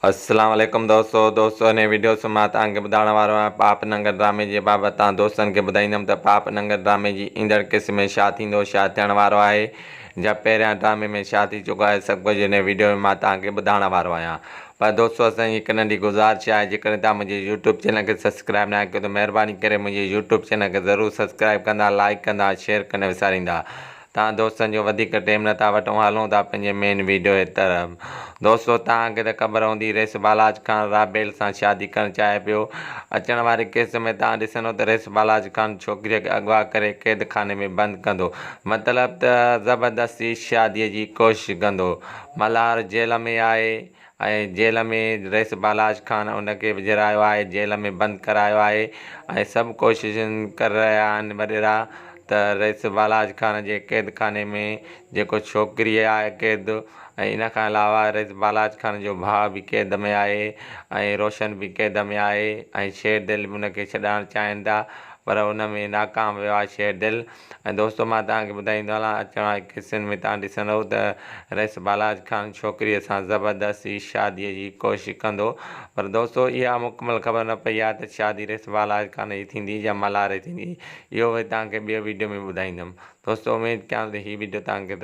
السلام عليڪم دوستو دوستو هن وڊيو سان مان توهان کي ٻڌائڻ وارو آهيان پاپ ننگر ڊرامي جي بابت توهان دوستن کي ٻڌائيندم ته پاپ ننگر ڊرامي جي ايندڙ قسط ۾ ڇا ٿيندو ڇا ٿيڻ وارو آهي جا پهريان ڊرامي ۾ ڇا ٿي چڪو آهي سڀ ڪجهه هن وڊيو ۾ مان توهان کي ٻڌائڻ وارو آهيان پر دوستو اسان جي هڪ ننڍي گذارش آهي جيڪڏهن توهان منهنجي يوٽيوب چينل کي سبسڪرائب ناهي ڪيو ته مهرباني ڪري منهنجي يوٽيوب چينل کي ضرور سبسڪرائب ڪندا لائڪ ڪندا شيئر ڪرڻ وساريندا توهان دوستن جو وڌيڪ ٽيم نه ٿا وٺون هلون ٿا پنهنجي مين ويڊيو جي طرف دوستو توهان کي ته خبر هوندي ريس بالاچ خان رابيل سان شادي ڪرڻ چاهي پيو اچڻ واري قسط ۾ توهان ڏسندو ته ريس بالاچ خان ڇوڪري کي اغوا ڪري قيد خاني ۾ بند ڪندو مطلب ته زبردستي شادي جي ڪوشش ڪندو ملهار جيل ۾ آهي ۽ جيل ۾ رئيس بالاچ خان ان کي وجهرايو آهي جيل ۾ بند ڪرايو آهي ۽ سڀ ڪوششن ڪري رهيا آهن وڏيرا ته رئيس بالاچ خان جي قيد خاني ۾ جيڪو ڇوڪري آهي قيد ۽ ان کان علاوه رئيس بالاچ خان جو ڀاء به قيد ۾ آهي ۽ روشن به قيد ۾ آهي ۽ شير دل به ان کي ڇڏائڻ چاهين ٿا پر ان ۾ ناڪام ويو آهي شير دل ۽ دوستو مان توهان کي ٻڌائيندو هلان اچڻ واري قسطن ۾ توهان ڏسندؤ ته رئيس بالاچ خان ڇوڪريء سان زبردستي شاديء جي ڪوشش ڪندو پر دوستو اها مڪمل خبر نه پئي آهي ته شادي رئيس بالاچ خان جي ٿيندي يا ملهار جي ٿيندي اهو وري توهان کي ٻيو ويڊيو ۾ ٻڌائيندم دوستو اميد ڪيان ٿو ته هي ويڊيو توهان کي.